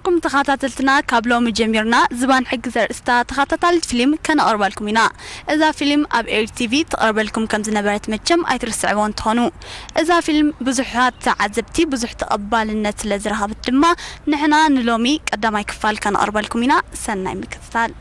ኩም ተኸታተልትና፣ ካብ ሎሚ ጀሚርና ዝባን ሕጊ ዘርእስታ ተኸታታሊት ፊልም ከነቕርበልኩም ኢና። እዛ ፊልም ኣብ ኤሪ ቲቪ ትቐርበልኩም ከም ዝነበረት መቸም ኣይትርስዕዎ እንትኾኑ። እዛ ፊልም ብዙሓት ተዓዘብቲ ብዙሕ ተቐባልነት ስለ ዝረኸብት ድማ ንሕና ንሎሚ ቀዳማይ ክፋል ከነቕርበልኩም ኢና። ሰናይ ምክትታል።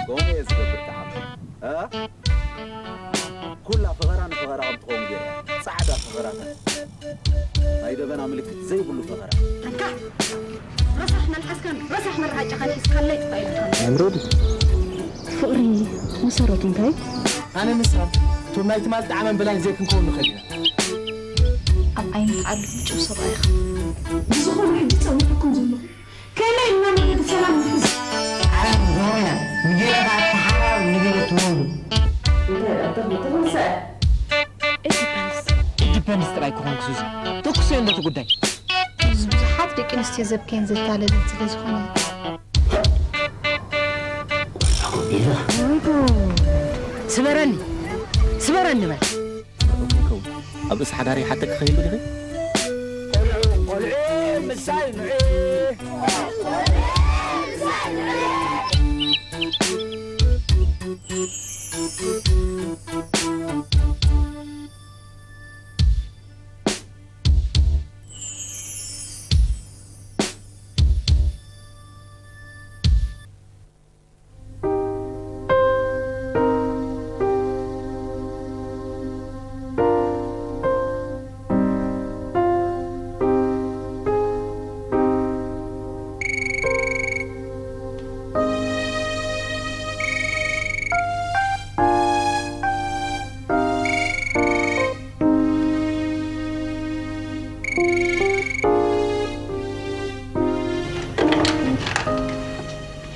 ከምኡ እየ ዝገብር ደሓን። እ? ኩላ ፈኸራ ንፈኸራ ከም ትኸውን ገይረ። ጻዕዳ ፈኸራታት። ናይ ደበና ምልክት ዘይብሉ ፈኸራ። ኣንታ ረሳሕ መልሓስካን ረሳሕ መረዓጫኻን ሒዝካለይ ጥፋእ ኢልካ። ኣምሮዲ። ፍቕሪ መሰረቱ እንታይ? ኣነ ንሳ እቶም ናይ ትማል ጣዕመን ብላይን ዘይክንከውን ንኽእል ኢና። ኣብ ዓይኒ ተዓሉ ምጭው ሰብኣይኻ። ብዝኾነ ሕጂ ጸዊዕኩም ዘለኹ። ከመይ ኢልና መገዲ ሰላም ንሕዝ? ዓለም ዞርያ ንጌርካ ተሓራር ንገለ ትወሉ። እንታይ ኣታ ተወሰ? It depends. It depends ጥራይ ክኾን ክሱዚ። ተኩስ እንደ እቲ ጉዳይ። እዚ ብዙሓት ደቂ ኣንስትዮ ዘብከየን ዘታለለን ስለ ዝኾነ። ወይ ጉድ! ስበረኒ! ስበረኒ በል! ከይከውን። ኣብ ርእሲ ሓዳረይ ሓተኪ ከይህሉ ዲኺ? ቆልዑ፣ ቆልዑ ምሳይ ንዑ።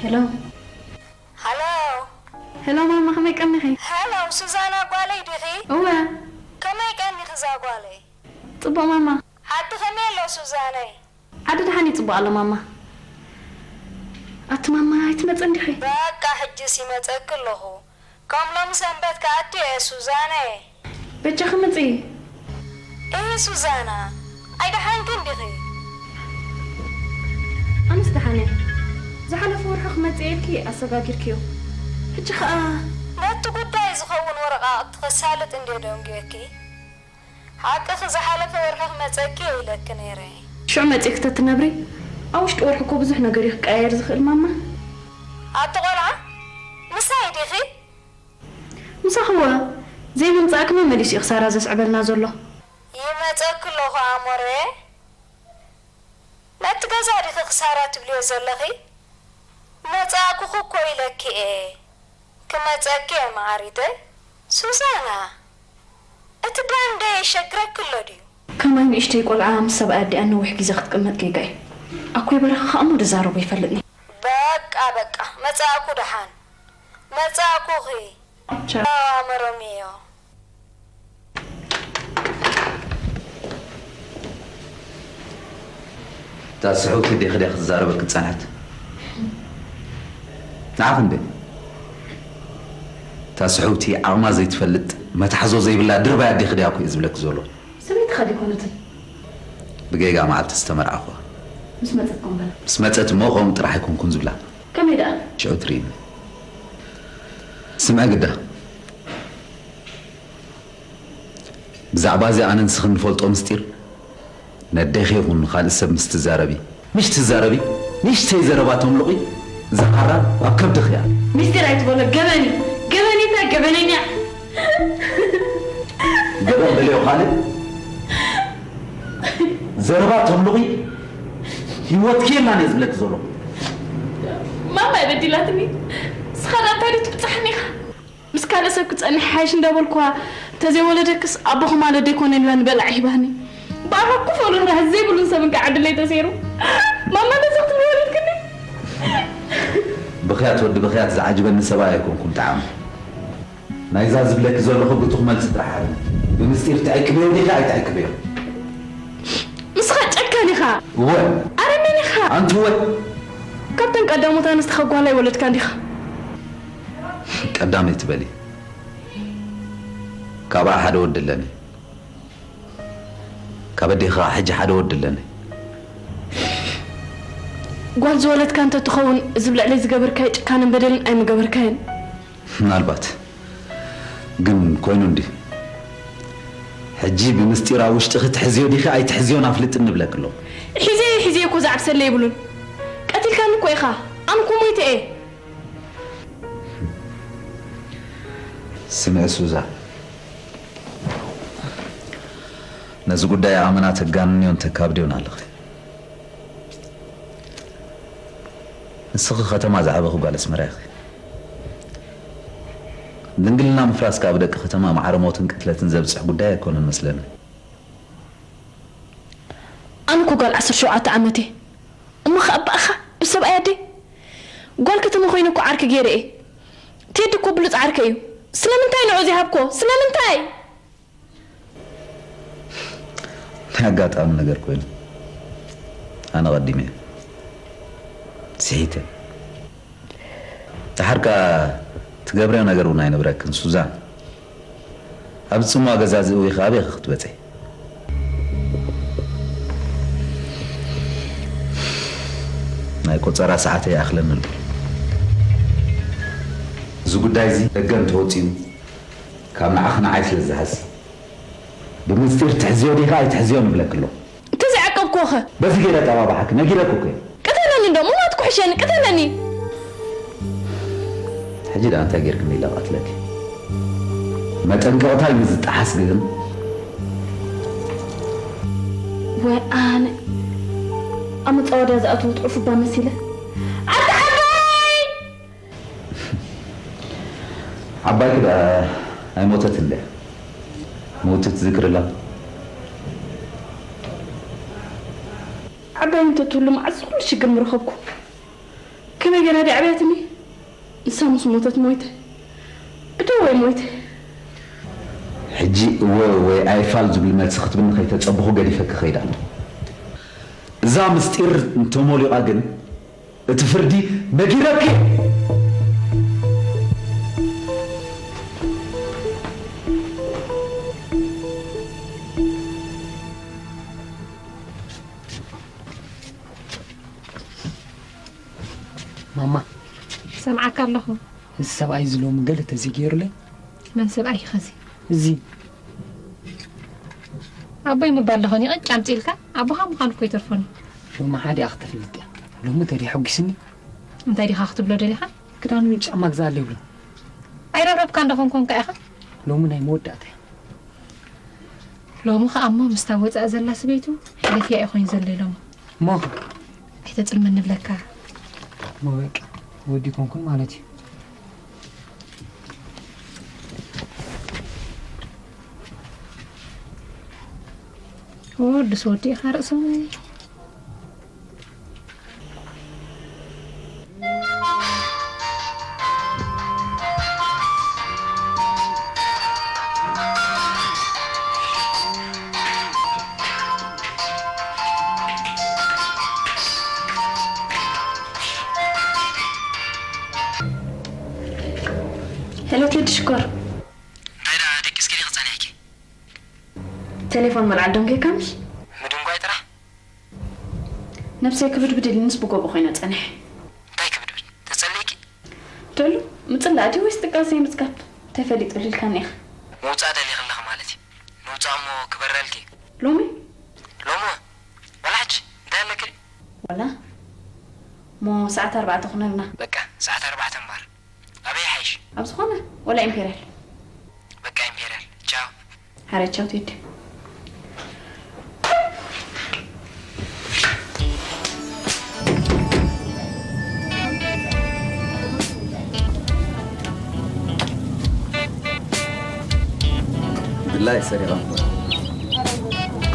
ሄሎ። ሃሎ። ሄሎ ማማ፣ ከመይ ቀኒኺ? ሃሎ፣ ሱዛና ጓለይ ዲኺ? እወ። ከመይ ቀኒኺ እዛ ጓለይ? ጽቡቕ ማማ። ዓዲ ከመይ ኣሎ ሱዛነይ? ዓዲ ደሓን እዩ፣ ጽቡቕ ኣሎ ማማ። ኣቲ ማማ፣ ኣይትመጽእን ዲኺ? በቃ፣ ሕጅስ ይመጸኪ ኣለኹ። ከም ሎሚ ሰንበት ክኣቱ እየ ሱዛነይ። በጃኺ ምጺ። እሂ ሱዛና፣ ኣይደሓንክን ዲኺ? ኣነስ ደሓን እየ። ዝሓለፈ ወርሒ ክመጽእ ኢልኪ ኣሰጋጊርክዮ። ሕጂ ኸኣ ነቲ ጉዳይ ዝኸውን ወረቓቕቲ ከሳልጥ እንድየ ደንጉየኪ። ሓቅኺ ዝሓለፈ ወርሒ ክመጸኪ እየ ኢለኪ ነይረ። ሽዑ መጺእኪ ተትነብሪ፣ ኣብ ውሽጢ ወርሒ እኮ ብዙሕ ነገር እዩ ክቀያየር ዝኽእል ማማ። ኣቲ ቆልዓ፣ ምሳይ ዲኺ? ምሳኺ እወ፣ ዘይምምጻእኪ መመሊሱ እዩ ክሳራ ዘስዕበልና ዘሎ። ይመጸኪ ኣለኹ ኣሞረየ። ነቲ ገዛ ዲኺ ክሳራ ትብልዮ ዘለኺ? መጻእኩኺ እኮ ኢለኪ እየ። ክመጸኪ እየ መዓሪተይ። ሱዛና፣ እቲ ባንደ የሸግረኪ ኣሎ ድዩ? ከማይ ንእሽተይ ቆልዓ ምስ ሰብኣይ ኣዲኣ ነዊሕ ግዜ ክትቅመጥ ጌጋ እዩ። ኣኮይ በረኻ ከኣ እሞ ድዛረቦ ይፈልጥኒ። በቃ በቃ፣ መጻእኩ ደሓን። መጻእኩኺ። ቻው። ኣመሮሚዮ። እታ ስሕውቲ ኣዴኺ ድያ ክትዛረበኪ ዝጸንሐት? ንዓኺ እንዴ? እታ ስሕውቲ ዓቕማ ዘይትፈልጥ፣ መታሕዞ ዘይብላ ድርባይ ኣዴኺ ድያ እኮ እየ ዝብለኪ ዘሎ። ሰበይትኻ ዲኮነትን? ብጌጋ መዓልቲ ዝተመርዓኹዋ። ምስ መጸት ኮን በላ። ምስ መጸት እሞ ከምኡ ጥራሕ ኣይኮንኩን ዝብላ። ከመይ ደኣ? ሽዑ ትርእይኒ። ስምዒ ግዳ። ብዛዕባ እዚ ኣነ ንስኺ እንፈልጦ ምስጢር ነዴኺ ይኹን ንኻልእ ሰብ ምስ ትዛረቢ፣ ምሽ ትዛረቢ፣ ንእሽተይ ዘረባ ተምልቑ፣ እዛ ሓራ ኣብ ከብድኺ እያ። ምስጢር ኣይትበሎ፣ ገበን እዩ። ገበን እንታይ ገበነኛ? ገበን በልዮ ካልእ ዘረባ ተምልቑ፣ ህይወትኪ የላን እየ ዝብለኪ ዘለኹ። ማማ እየ በዲላትኒ። ንስኻ ደኣ እንታይ ዶ ትብጽሓኒ ኢኻ? ምስ ካልእ ሰብ ክጸንሕ ይሓይሽ እንዳበልኩዋ፣ እንተዘይወለደክስ ኣቦኺ ማለት ዶ ኣይኮነን ኢላ ንበላዕ ሂባኒ። ብኣኻ ኮፍ በሉ ንራህ ዘይብሉን ሰብን ከኣ ዕድለይ ተሰይሩ። ማማ ነዚ ክትብሊ ወሊድክኒ? ብኽያት ወዲ ብኽያት ዝዓጅበኒ ሰብኣይ ኣይኮንኩን ጠዓሙ። ናይዛ ዝብለኪ ዘለኹ ብቱኽ መልሲ ጥራሕ ሃብኒ። ብምስጢር ትዕቅብዮ ዲኻ ኣይትዕቅብዮ? ንስኻ ጨካን ኢኻ። እወ። ኣረመኔ ኢኻ። ኣንቲ እወ። ካብተን ቀዳሞት ኣንስቲ ኸጓላ ይወለድካ እንዲኻ። ቀዳመይቲ በሊ። ካብኣ ሓደ ወዲ ኣለኒ። ካብ ኣዴኻ ሕጂ ሓደ ወዲ ኣለኒ። ጓል ዝወለድካ እንተ ትኸውን፣ እዚ ብልዕለይ ዝገበርካዮ ጭካነን በደልን ኣይምገበርካዮን። ምናልባት ግን ኮይኑ እንዲ ሕጂ ብምስጢር ኣብ ውሽጢ ክትሕዝዮ ዲኺ ኣይትሕዝዮን ኣፍልጥኒ እብለኪ ኣለኹ። ሒዘ ሒዘ እኮ ዝዓብሰለ የብሉን። ቀቲልካኒ እኮ ኢኻ። ኣነ እኮ ሞይተ እየ። ስምዒ ሱዛን፣ ነዚ ጉዳይ ኣመና ተጋንንዮን ተካብድዮን ኣለኺ። ንስኺ ከተማ ዝዓበኺ ጓል ኣስመራ ኢኺ። ድንግልና ምፍራስ ከኣ ብደቂ ከተማ ማዕረ ሞትን ቅትለትን ዘብጽሕ ጉዳይ ኣይኮነን መስለኒ። ኣነ እኮ ጓል ዓሰርተ ሸውዓተ ዓመት እየ። እሞ ከኣ ብኣኻ ብሰብኣይ ኣደይ? ጓል ከተማ ኮይነ እኮ ዓርኪ ገይረ እየ። ቴዲ እኮ ብሉጽ ዓርከይ እዩ። ስለምንታይ ንዑ ዘይሃብኮ? ስለምንታይ? ናይ ኣጋጣሚ ነገር ኮይኑ ኣነ ቀዲመ ስሒተ። ደሓር ከኣ ትገብርዮ ነገር እውን ኣይነበረክን ሱዛን። ኣብ ጽምዋ ገዛ ዝእዊኺ ኣበይ ኢኺ ክትበጽሒ? ናይ ቆጸራ ሰዓተይ ይኣኽለኒ ኣሎ። እዚ ጉዳይ እዚ ደገ እንተወጺኡ ካብ ንዓኺ ንዓይ ስለ ዝሓዝ፣ ብምስጢር ትሕዝዮ ዲኻ ኣይትሕዝዮን እብለኪ ኣለኹ። እንተዘይዓቀብክዎ ኸ? በዚ ገይረ ጠባብሓኪ፣ ነጊረኪ እኮ እየ። ቅተለኒ እንዶ፣ ምሞትኩ ሕሸኒ፣ ቅተለኒ። ሕጂ ደኣ እንታይ ጌርክኒ ኢለ እቐትለኪ? መጠንቀቕታይ ምስ ዝጠሓስ ግን። ወይ ኣነ ኣብ መጻወድያ ዝኣተወት ዑፍ እባ መሲለ። ኣታ ዓባይ! ዓባይኪ ደኣ ኣይሞተትን ድያ? ምውቲ ትዝክርላ? ዓባይ እንተትህሉ መዓዝ ኩሉ ሽግር ምረኸብኩ። ከመይ ገይራ ድያ ዕብያትኒ? ንሳ ምስ ሞተት ሞይተ። ብደወይ ሞይተ። ሕጂ እወ ወይ ኣይፋል ዝብል መልሲ ክትብኒ ከይተጸበኹ ገዲፈኪ እኸይድ ኣለኹ። እዛ ምስጢር እንተሞሊቓ ግን እቲ ፍርዲ ነጊረኪ። ማማ፣ ሰምዓካ ኣለኹ። እዚ ሰብኣይ እዚ ሎሚ ገለ ተዘይገይሩለይ? መን ሰብኣይ እዩ ኸዚ? እዚ። ኣቦይ ምባል ዶ ኾን ይቕጭ ኣምጺእልካ? ኣቦኻ ምዃኑ እኮ ይተርፎኒ። ሎሚ ሓደ እያ ክትፍልጥ እያ። ሎሚ ተደይ ሓጒስኒ። እንታይ ዲኻ ክትብሎ ደሊኻ? ክዳኑን ጫማ ግዛኣለይ ይብሎ። ኣይረብረብካን ዶ ኾን ኮንካ ኢኻ? ሎሚ ናይ መወዳእታ እያ። ሎሚ ኸኣ እሞ ምስታ ወጻእ ዘላ ሰበይቱ ሕለፍያ እዩ ኮይኑ ዘሎ ኢሎሞ። እሞ? ኣይተጽልመኒ ንብለካ። እሞ በቃ ወዲ ኮንኩን ማለት እዩ። ወዲ ሰወዲ ኢኻ ርእሶም። ሄሎ ቴዲ ሽኮር። እንታይ ደኣ ደቂስኪ ዲኺ ጸኒሕኪ? ቴሌፎን መልዓል ዶ ጌርካ ምሽ? ምድንጓይ ጥራሕ? ነብሰይ ክብድብድ ኢልንስ ብጎቦ ኮይነ ጸኒሐ። እንታይ ክብድብድ? ተጸሊእኪ? ትዕሉ፣ ምጽላእ ድዩ ወይስ ጥቃሰይ ምጽጋብ? እንታይ ፈሊጠሉ ኢልካኒ ኢኻ? ምውጻእ ደሊኺ ኣለኺ ማለት እዩ። ንውጻእ እሞ ክበረልኪ። ሎሚ? ሎሚ? ዋላ ሕጂ? እንታይ ኣለኪ? ዋላ? እሞ ሰዓት ኣርባዕተ ኩነልና። በቃ፣ ሰዓት ኣርባዕተ እምበር። ኣበይ ይሓይሽ? ኣብ ዝኾነ፣ ወላ ኢምፔርያል። በቃ ኢምፔርያል። ቻው። ሓረ ቻው ቴዲ። ድላይ ሰሪቓ እምበር።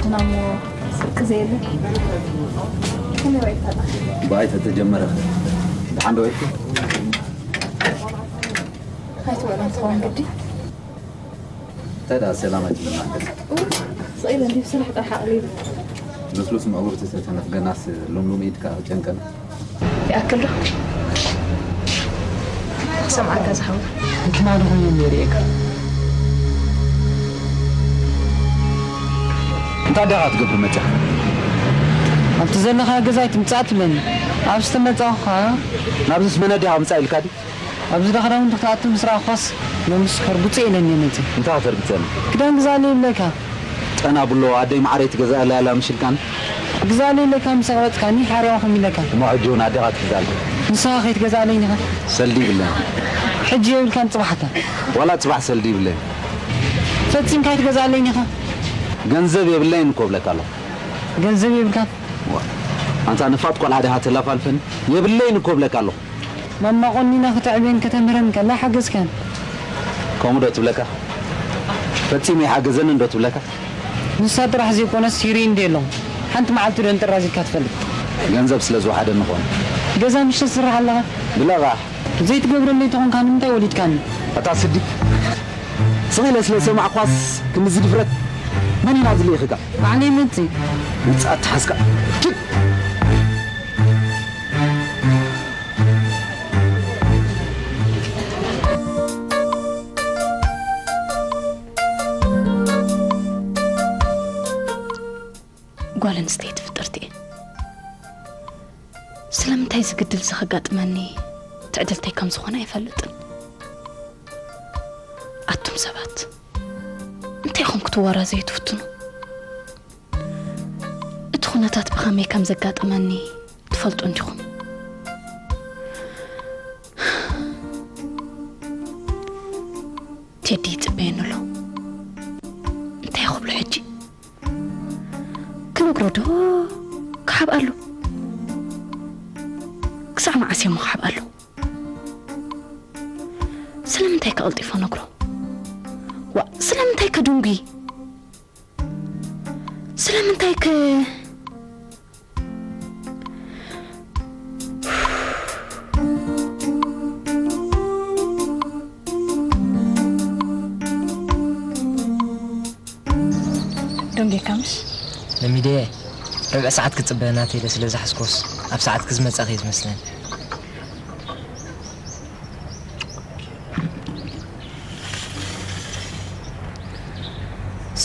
ድናሞ ስርቂ ዘየለ። ከመይ ወይታ? ብኣይ ተተጀመረ። ደሓን ዶ ወይቱ? ኣይትበሎም ትኸውን ግዲ። እንታይ ደኣ ሰላም ኣይትብልና እንተ። ስቕ ኢለ እንዲህ ስራሕ ጥራሕ ኣቕሊሉ። ልስሉስ መቕብርቲ ዝተነፍገናስ ሉምሉም ኢድካ ጨንቀና። ይኣክል ዶ? ክሰምዓካ ዝሓወ። ንሕና ዶ ኮይነ ነርእየካ? እንታይ ዲኻ ክትገብር መጺኻ? ኣብቲ ዘለኻ ገዛ ኣይትምጻእ ትብለኒ። ኣብዚ ተመጻኹ ኸኣ ናብዚስ መን ኣዴኻ ምጻእ ኢልካ ድዩ? ኣብዚ ዳ ክዳውንቲ ክትኣቱ ምስ ረኣኹኻስ ሎምስ ከርጉጽ እየ ኢለኒ እየ መጺአ። እንታይ ከተርግጸኒ? ክዳን ግዛለይ ይብለካ። ጠና ብሎ ኣደይ ማዕረይ ትገዝኣለይ ኣላ ምሽ ኢልካኒ? ግዛለይ ኢለካ ምስ ኣቕረጽካኒ ሓርያኹም ኢለካ። እሞ ሕጂ እውን ኣዴኻ ትገዝኣለይ። ንስኻ ከይትገዝኣለይ ኢኻ። ሰልዲ ይብለኒ። ሕጂ የብልካን ጽባሕ ከ? ዋላ ጽባሕ ሰልዲ ይብለኒ። ፈጺምካ ኣይትገዝኣለይን ኢኻ። ገንዘብ የብለይን እኮ እብለካ ኣለኹ። ገንዘብ የብልካን? ዋ፣ ኣንታ ነፋጥ ቆልዓ ዲኻ ተላፋልፈኒ? የብለይን እኮ እብለካ ኣለኹ። ማማ ቆኒና ከተዕብየን ከተምህረን ከላ ሓገዝካን። ከምኡ ዶ ትብለካ? ፈጺሙ ይሓገዘንን ዶ ትብለካ? ንሳ ጥራሕ ዘይኮነስ ይርኢ እንደ ኣለኹ። ሓንቲ መዓልቲ ዶ እንጥራዝ ኢልካ ትፈልጥ? ገንዘብ ስለ ዝወሓደኒ ኾነ። ገዛ ምሽ ትስራሕ ኣለኻ? ብለቓሕ። ዘይትገብረለይ ተኾንካ ንምንታይ ወሊድካኒ? ኣታ ስዲ። ስቕ ኢለ ስለ ዝሰማዕኳስ ክንድዚ ድፍረት መን ኢና ዝልኢኽካ? ባዕለይ መጺ። ውጽእ ኣተሓዝካ። ኪድ! ጓል ኣንስተይቲ ፍጥርቲ እየ። ስለምንታይ እዚ ግድል እዚ ከጋጥመኒ ትዕድልተይ ከም ዝኾነ ኣይፈልጥን። ኣቱም ሰባት፣ እንታይ ኢኹም ክትወራዘዩ ትፍትኑ? እቲ ኩነታት ብኸመይ ከም ዘጋጠመኒ ትፈልጡ እንዲኹም። ቴዲ ይጽበየኒ ኣሎ። እንታይ ክብሎ ሕጂ? ክነግሮ ዶ ክሓብኣሉ? ክሳዕ መዓስ እየ እሞ ክሓብኣሉ? ስለምንታይ ከቐልጢፎ ነግሮ? ዋ፣ ስለምንታይ ከድንጉይ? ስለምንታይ ከ ደንጌካ ምሽ? ለሚደየ፣ ርብዕ ሰዓት ክጽበ ናተይ ኢለ ስለ ዝሓዝኮስ፣ ኣብ ሰዓት ክዝመጻ ከየ ዝመስለኒ።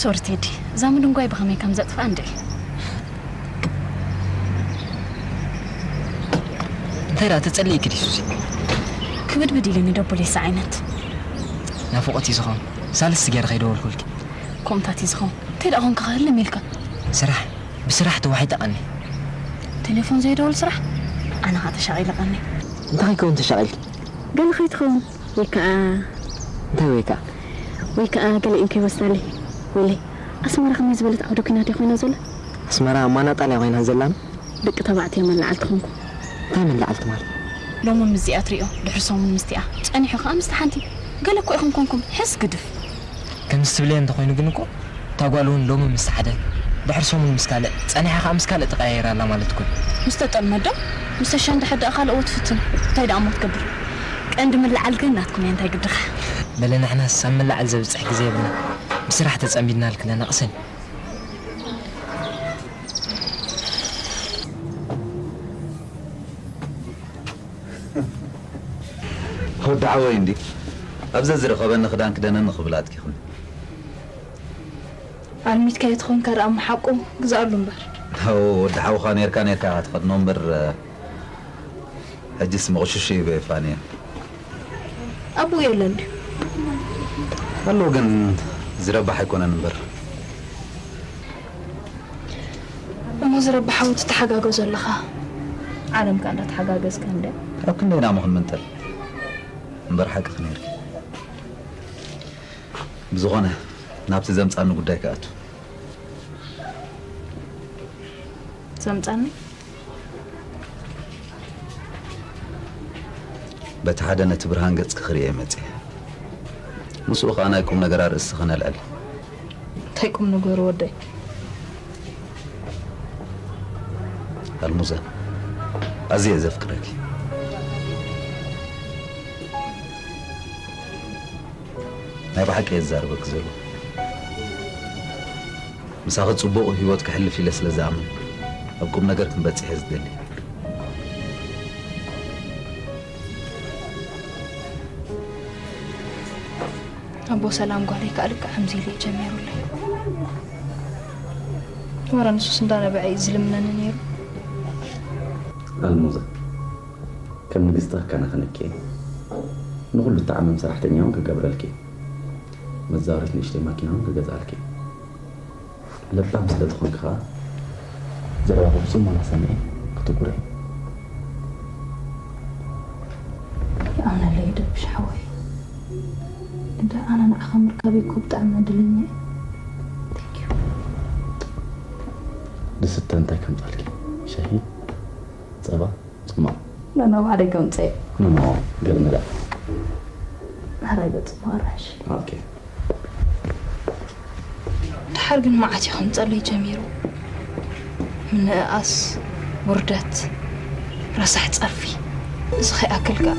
ሶሪ ቴዲ፣ እዛ ምድንጓይ ብኸመይ ከም ዘጥፍኣ እንድዒ። እንታይ ደኣ ተጸሊእኪ ድዩ ሱዚ? ክብድብድ ኢሉኒ ደቡሌሳ ዓይነት። ናፍቖት እዩ ዝኸውን። ሳልስቲ ገይረ ከይደወልኩልኪ። ከምኡታት እዩ ዝኸውን። እንታይ ደኣ ኾንካ ክህልም ኢልካ? ስራሕ። ብስራሕ ተዋሒጠ ቀኒ። ቴሌፎን ዘይደውል ስራሕ? ኣነ ኸኣ ተሻቒለ ቀኒ። እንታይ ከይከውን ተሻቒልኪ? ገለ ከይትኸውን። ወይ ከኣ እንታይ ወይ ከኣ? ወይ ከኣ ገለ ኢንከይ ወስዳለይ። ወይለይ፣ ኣስመራ ከመይ ዝበለት ዓውደ ኲናት እያ ኮይና ዘላ? ኣስመራ ማናጣል እያ ኮይና ዘላና? ደቂ ተባዕትዮ መላዓልቲ ኾንኩም። እንታይ መላዓልቲ ማለት? ሎሚ ምስዚኣ ትሪኦ፣ ድሕሪ ሰሙን ምስቲኣ፣ ጸኒሑ ከኣ ምስቲ ሓንቲ። ገለ እኮ ኢኹም ኮንኩም፣ ሕስ ግድፍ። ከምዚ ትብልዮ እንተኾይኑ ግን እኮ፣ እታ ጓል እውን ሎሚ ምስ ሓደ፣ ድሕሪ ሰሙን ምስ ካልእ፣ ጸኒሓ ከኣ ምስ ካልእ ተቀያይራ ኣላ ማለት እኮ እዩ። ምስ ተጠልመት ዶ? ምስ ተሸንድሐት ደኣ ካልእ እዎ ትፍትን። እንታይ ደኣ እሞ ትገብር? ቀንዲ ምልዓል ግን ናትኩም እያ፣ እንታይ ግድኻ? በለ ንሕናስ ኣብ ምልዓል ዘብጽሕ ግዜ የብልና። ብስራሕ ተጸሚድናልኪ ኣለና፣ ቅሰኒ። ወዲ ሓወይ እንዲ ኣብ ዘዝረኸበኒ ክዳን ክደነኒ ክብል ኣትኪኹኒ። ኣልሚትካዮ ተኾንካ ደኣ እሞ ሓቁ ግዝኣሉ እምበር። ኣዎ፣ ወዲ ሓውኻ ኔርካ ኔርካ ኢኻ ትኸድኖ እምበር፣ ሕጅስ መቑሽሽ እዩ ፋንየ። ኣቦኡ የለን ድዩ? ኣሎ፣ ግን ዝረባሕ ኣይኮነን እምበር። እሞ ዝረባሕ እውን ትተሓጋገዞ ኣለኻ። ዓለም ከኣ እንዳተሓጋገዝካ እንድያ። ኣብ ክንደይና እሞ ክንምንጥል እምበር ሓቅኺ ኔርኪ። ብዝኾነ ናብቲ ዘምጻኒ ጉዳይ ክኣቱ። ዘምጻኒ? በቲ ሓደ ነቲ ብርሃን ገጽኪ ክርእየ መጺኤ። ምስኡ ከኣ ናይ ቁም ነገር ኣርእስቲ ከነልዕል። እንታይ ቁም ነገሩ ወደይ? ኣልሙዘ፣ ኣዝየ ዘፍቅረኪ። ናይ ብሓቂ እየ ዝዛረበኪ ዘለኹ። ምሳኺ ጽቡቕ ህይወት ክሕልፍ ኢለ ስለ ዝኣምን፣ ኣብ ቁም ነገር ክንበጽሕ እየ ዝደሊ። ኣቦ ሰላም ጓለይ ከኣ ልክዕ ከምዚ ኢሉ እዩ ጀሚሩለይ። ወረ ንሱስ እንዳነበዐ እዩ ዝልምነኒ ነይሩ። ኣልሙዛ፣ ከም ንግስቲ ክከናኸነኪ እየ። ንኹሉ እትዓመም ሰራሕተኛ እውን ክገብረልኪ እየ። መዛወሪት ንእሽተይ ማኪና እውን ክገዝኣልኪ እየ። ለባም ስለ ዝኾንኪ ኸኣ፣ ዘረባኺ ብጽሞና ሰሚዐ ክትኩሪ። ይኣምነለይ ደብሽ ሓወይ። እንዳ ኣነ ንዓኻ ምርካበይ እኮ ብጣዕሚ ዕድለኛ እየ። Thank you። ዝስተ እንታይ ከምጻልኪ? ሻሂ? ጸባ? ጽማቕ? ኖ፣ ኖ፣ ባዕደይ ከምጽእ። ኖ፣ ኖ፣ ገለ መዳ። ሕራይ በጽማቕ ኣራሽ። ኦኬ። ድሓር ግን መዓት እዩ ከምጸለይ ጀሚሩ። ምንእኣስ፣ ውርደት፣ ረሳሕ ጸርፊ። እዚ ከይኣክል ከኣ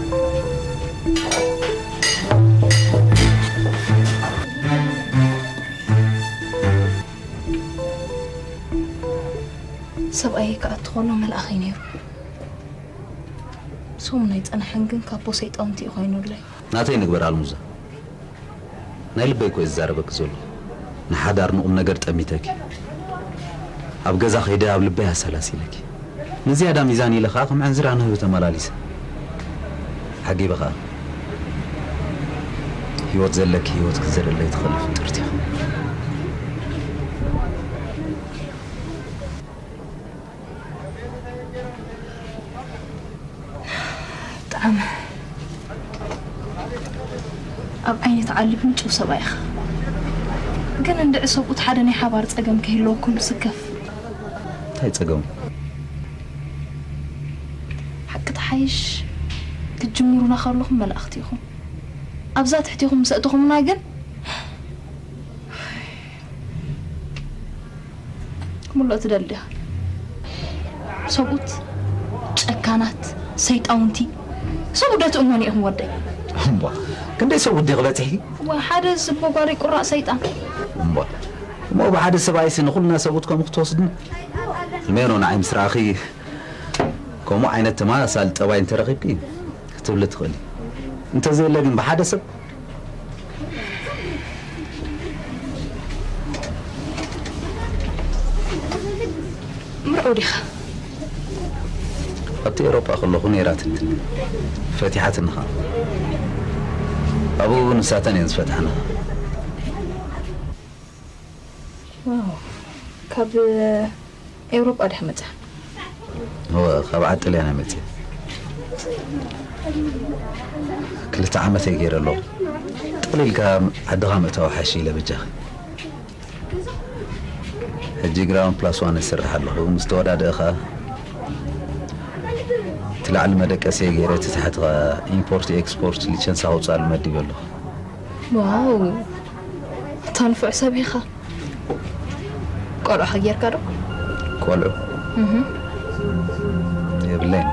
ሰብኣየይ ክኣቱ ከሎ መልኣኽ እዩ ነይሩ። ሰሙን ኣይጸንሐን ግን ካቦ ሰይጣውንቲ እዩ ኮይኑለይ። ናተይ ንግበር ኣልሙዛ። ናይ ልበይ እኮ እየ ዝዛረበኪ ዘለኹ። ንሓዳር ንቑም ነገር ጠሚተኪ። ኣብ ገዛ ከይደ ኣብ ልበይ ኣሰላሲለኪ። ንዝያዳ ሚዛን ኢለ ኸኣ ከም ዕንዝራ ንህቢ ተመላሊሰ። ዓጊበ ኸኣ። ህይወት ዘለኪ ህይወት ክትዘርእለይ ትኽእሊ ፍጥርቲ ኢኺ። ብጣዕሚ ኣብ ዓይኒ ትዓሊ ምንጭው ሰብኣይ ኢኻ። ግን እንድዒ ሰብኡት ሓደ ናይ ሓባር ጸገም ከይህልወኩም ስከፍ። እንታይ ጸገሙ? ሓቂ ትሓይሽ ክትጅምሩና ከለኹም መላእኽቲ ኢኹም። ኣብዛ ትሕቴኹም ምስ ኣእተኹምና ግን ክምልኦ ትደሊ ዲኻ? ሰብኡት ጨካናት፣ ሰይጣውንቲ፣ ሰብኡት ዶ ትእመኑ ኢኹም ወደይ? እምቧ፣ ክንደይ ሰብኡት ዲኺ በጺሕኪ? እዋ፣ ሓደ ዝቦ ጓለይ ቁራእ ሰይጣን። እምቧ፣ እሞ ብሓደ ሰብኣይሲ ንኹልና ሰብኡት ከምኡ ክትወስድና? ሜኖ፣ ንዓይ ምስ ረኣኺ ከምኡ ዓይነት ተመሳሳሊ ጠባይ እንተረኺብኪ ክትብሊ ትኽእሊ። እንተዘየለ ግን ብሓደ ሰብ ምርዑው ዲኻ? ኣብቲ ኤውሮጳ ከለኹ ነይራትኒ። ፈቲሓትኒ ኸኣ። ኣብኡ ንሳተን እየን ዝፈትሓና። ዋው። ካብ ኤውሮጳ ዲኻ መጺኻ? እወ፣ ካብ ዓዲ ጥልያን እየ መጺአ። ክልተ ዓመት እየ ገይረ ኣለኹ። ጠቕሊልካ ዓድኻ ምእታው ሓይሽ ኢለ በጃኺ። ሕጂ ግራውንድ ፕላስ ዋን እሰርሕ ኣለኹ። ምስ ተወዳደአ ኸኣ እቲ ላዕሊ መደቀሲ እየ ገይረ፣ እቲ ታሕቲ ኸኣ ኢምፖርት ኤክስፖርት ሊቸንስ ከውጽኣሉ መዲበ ኣለኹ። ዋው፣ እታ ንፉዕ ሰብ ኢኻ። ቆልዑ ከ ጌርካ ዶ? ቆልዑ? እህ። የብለይን።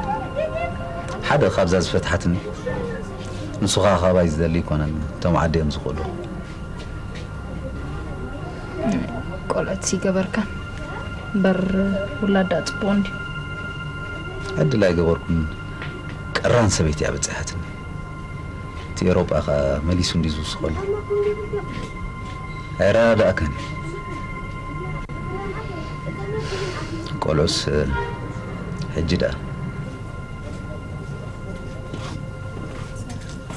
ሓደ ካብዛ ዝፈትሓትኒ፣ ንሱ ኸኣ ካባይ ዝደሊ ኣይኮነን፣ እቶም ዓዲ እዮም ዝኽእሉ። ቆልዑት ይገበርካ። እምበር ውላድ ደኣ ጽቡቕ እንድዩ። ዕድል ኣይገበርኩን። ቀራን ሰበይቲ እያ በጺሓትኒ። እቲ ኤውሮጳ ኸኣ መሊሱ እንድዩ ዝውስኸሉ። ኣይረዳእካን እዩ። ቆልዑስ፣ ሕጂ ደኣ።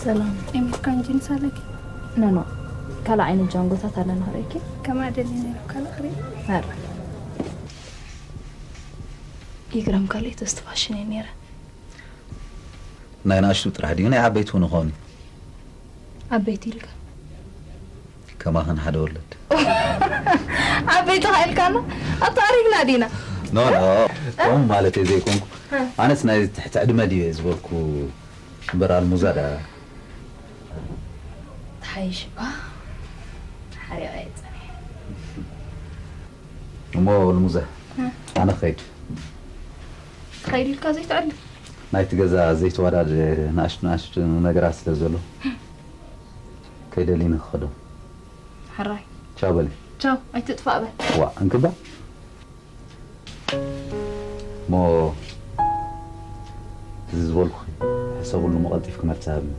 ሰላም። ኤሚልካ እንጂ ንሳለኪ። ኖ፣ ኖ። ካልእ ዓይነት ጃንጎታት ኣለና ክርእየኪ። ከማ ደሊ ነይሩ ካልእ ክርኢ። ኧረ። ይግረም ካልእ ተስቲ ፋሽን እየ ነይረ። ናይ ንኣሽቱ ጥራሕ ድዩ ናይ ዓበይቲ እውን ይኸውን እዩ? ዓበይቲ ኢልካ? ከማኽን ሓደ ወለድ። ዓበይቲ ኸ ኢልካና? ኣታ ኣሪግና ዲና? ኖ፣ ኖ። ከምኡ ማለት እየ ዘይኮንኩ። እ። ኣነስ ናይ ትሕቲ ዕድመ ድዩ እየ ዝበልኩ እምበር ኣልሙዛ ደኣ። ትሓይሽ እባ። ሓሪቐ እየ ጸኒሐ። እሞ ኣልሙዛ፣ እ። ኣነ ክኸይድ። ትኸይድ ኢልካ ዘይትዕድም? ናይቲ ገዛ ዘይተወዳድ ንኣሽቱ ንኣሽቱ ነገራት ስለ ዘሎ፣ ከይደሊ ንክኸዶ። ሕራይ። ቻው በሊ። ቻው፣ ኣይትጥፋእ በል። ዋ እንክባ። ሞ እዚ ዝበልኩኺ ሕሰብሉ፣ መቐልጢፍኪ መልሲ ሃብኒ።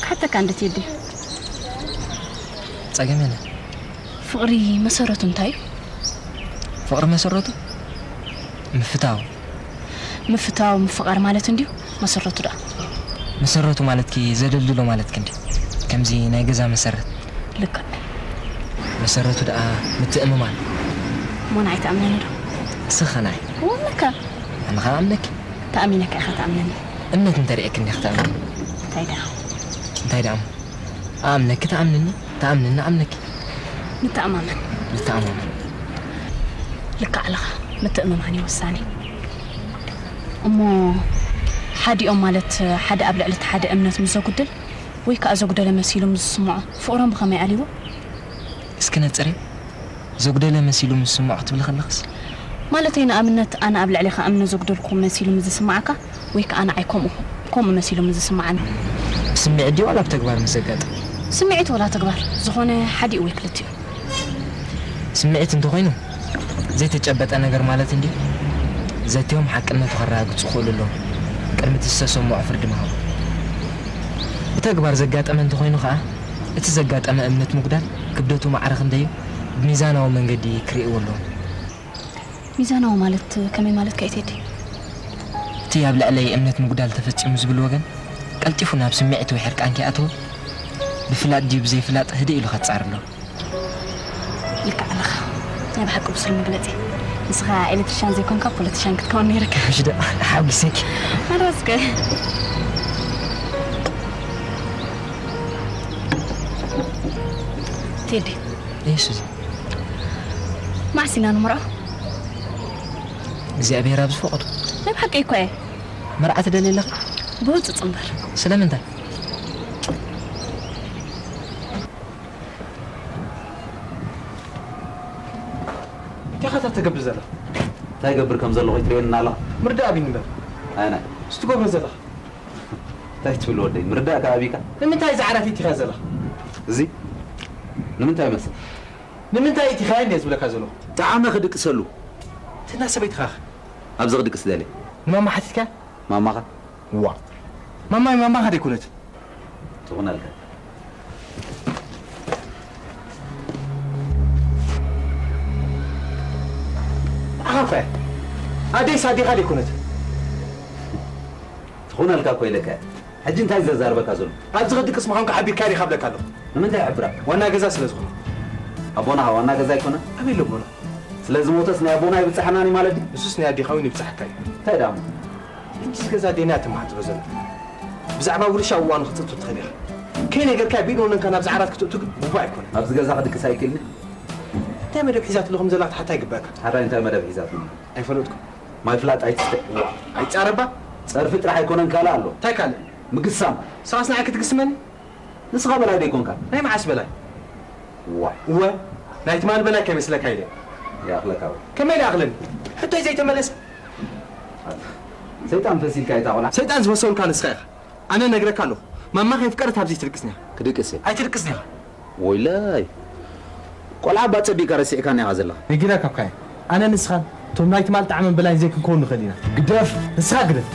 ክሓተካ እንድትይዲ። ጸገም የለን። ፍቕሪ መሰረቱ እንታይ እዩ? ፍቕሪ መሰረቱ ምፍታው። ምፍታው ምፍቓር ማለት እንድዩ። መሰረቱ ደኣ? መሰረቱ ማለትኪ ዘደልድሎ ማለትኪ እንድዩ። ከምዚ ናይ ገዛ መሰረት። ልክዕ። መሰረቱ ደኣ ምትእምማን። እሞ ንዓይ ትኣምነኒ ዶ? ንስኺ ንዓይ። እውንካ? ኣነ ኸኣ ኣምነኪ። ተኣሚነካ ኢኻ ትኣምነኒ። እምነት እንተሪኤኪ እንዲኺ ትኣምኒ። እንታይ ደኣ? እንታይ ደኣ እሞ? ኣምነኪ ትኣምንኒ፣ ትኣምንኒ ኣምነኪ። ንተኣማመን። ንተኣማመን። ልክዕ ኣለኻ። ምትእምማን እዩ ወሳኒ። እሞ ሓዲኦም ማለት ሓደ ኣብ ልዕሊ እቲ ሓደ እምነት ምስ ዘጉድል ወይ ከኣ ዘጉደለ መሲሉ ምስ ዝስምዖ ፍቕሮም ብኸመይ ኣልይዎ? እስኪ ነጽሪ። ዘጉደለ መሲሉ ምስ ዝስምዖ ክትብሊ ከለኽስ? ማለተይ ንኣብነት ኣነ ኣብ ልዕሌኻ እምነት ዘጉደልኩ መሲሉ ምስ ዝስምዓካ ወይ ከኣ ንዓይ ከምኡ ከምኡ መሲሉ ምስ ዝስምዓኒ። ብስምዒት ድዩ ዋላ ብተግባር ምስ ዘጋጥም? ስምዒት ወላ ተግባር ዝኾነ ሓዲኡ ወይ ክልቲኡ። ስምዒት እንተኾይኑ ዘይተጨበጠ ነገር ማለት እንድዩ። ዘትዮም ሓቅነቱ ከረጋግጹ ክኽእሉ ኣለዎም ቅድሚ እቲ ዝተሰምዖ ፍርዲ ምሃቡ። ብተግባር ዘጋጠመ እንተኾይኑ ከኣ እቲ ዘጋጠመ እምነት ምጉዳል ክብደቱ ማዕረ ክንደዩ ብሚዛናዊ መንገዲ ክርእይዎ ኣለዎም። ሚዛናዊ ማለት ከመይ ማለት ከይቴዲ? እቲ ኣብ ልዕለይ እምነት ምጉዳል ተፈጺሙ ዝብል ወገን ቀልጢፉ ናብ ስምዒት ወይ ሕርቃን ከይኣተወ ብፍላጥ ድዩ ብዘይፍላጥ ህድእ ኢሉ ከጻር ኣለዎ። ልክዕ ኣለኻ። ናይ ብሓቂ ብሱል መግለጺ። ንስኻ ኤሌክትሪሻን ዘይኮንካ ፖለቲሻን ክትከውን ነይርካ። ምሽ ዶ ሓጒሰኪ? ኣረስከ ቴዲ እሺ። ማዕስ ኢና ንምርዖ? እግዚኣብሔር ኣብ ዝፈቐዶ። ናይ ብሓቂ እኮ እየ። መርዓ ትደሊ ኣለኺ? ብህጹጽ እምበር። ስለምንታይ? እንታይ ኢኻ ተገብር ዘለኻ? እንታይ ገብር ከም ዘለኹ ይትርእየኒ ኣላ። ምርዳእ ኣብኒ እምበር። ኣነ እሱ ትገብሮ ዘለኻ። እንታይ ትብል ወደይ? ምርዳእ ከ ኣቢካ? ንምንታይ እዚ ዓራት ኢኻ ዘለኻ? እዚ ንምንታይ መስል? ንምንታይ ኢኻ እንደ ዝብለካ ዘለኹ? ጣዕመ ክድቅሰሉ። ትናሰበይትኻ ኣብዚ ክድቅስ ደልየ። ንማማ ሓቲትካ? ማማኻ? ዋ ማማይ ማማኻ ደይኮነት። ትኹነልካ። ኣኻ ኣደይስ ኣዴኻ ደይኮነት። ትኹነልካ እኮ ኢለካ። ሕጂ እንታይ ዘዛርበካ ዘሎ? ኣብዚ ክድቅስ ምዃንካ ሓቢርካ ዲኻ ብለካ ኣለኹ። ንምንታይ ይሕብራ? ዋና ገዛ ስለ ዝኾነ። ኣቦና ዋና ገዛ ኣይኮነ? ኣበይ ኣሎ ኣቦና? ስለ ዝሞተስ ናይ ኣቦና ይብጽሓናን እዩ ማለት ድዩ? ንሱስ ናይ ኣዴኻ እውን ይብጽሓካ እዩ። እንታይ ደኣ እሞ? ሕጂስ ገዛ ኣዴና እያ ተመሓጽሮ ዘላ። ብዛዕባ ውርሻ እዋኑ ክትጽብጽብ ትኽእል ኢኻ። ከይነገርካያ ብኢድ ወነንካ ናብዚ ዓራት ክትእቱ ግን ግቡእ ኣይኮነን። ኣብዚ ገዛ ክድቅስ ኣይክእልን። እንታይ መደብ ሒዛትሉ ከም ዘላ ክትሓታ ይግበኣካ። ሓራይ እንታይ መደብ ሒዛትሉ? ኣይፈለጥኩን። ማይ ፍላጥ ኣይትስተ። ኣይጻረባ። ጸርፊ ጥራሕ ኣይኮነን ካልእ ኣሎ። እንታይ ካልእ? ምግሳም። ንስኻስ ንዓይ ክትግስመኒ? ንስኻ በላይ ዶ ኣይኮንካ? ናይ መዓስ በላይ? ዋይ። እወ። ናይ ትማል በላይ ከይመስለካ ኢለ። ይኣኽለካ እወ። ከመይ ይኣኽለኒ? ሕቶይ ዘይተመለሰ። ሰይጣን ፈሲልካ እታ ቆልዓ። ሰይጣን ዝበሰሉካ ንስኻ ኢኻ። ኣነ ነግረካ ኣለኹ። ማማ ከየፍቀረት ኣብዚ ትድቅስኒ ኢኻ። ክድቅስ እየ። ኣይትድቅስኒ ኢኻ። ወይለይ። ቆልዓ እባ ጸቢቕካ ረሲዕካኒ ኢኻ ዘለኻ። ነጊረካ እኳ እየ። ኣነ ንስኻን እቶም ናይ ትማል ጣዕመን በላይን ዘይክንከውን ንኽእል ኢና። ግደፍ። ንስኻ ግደፍ።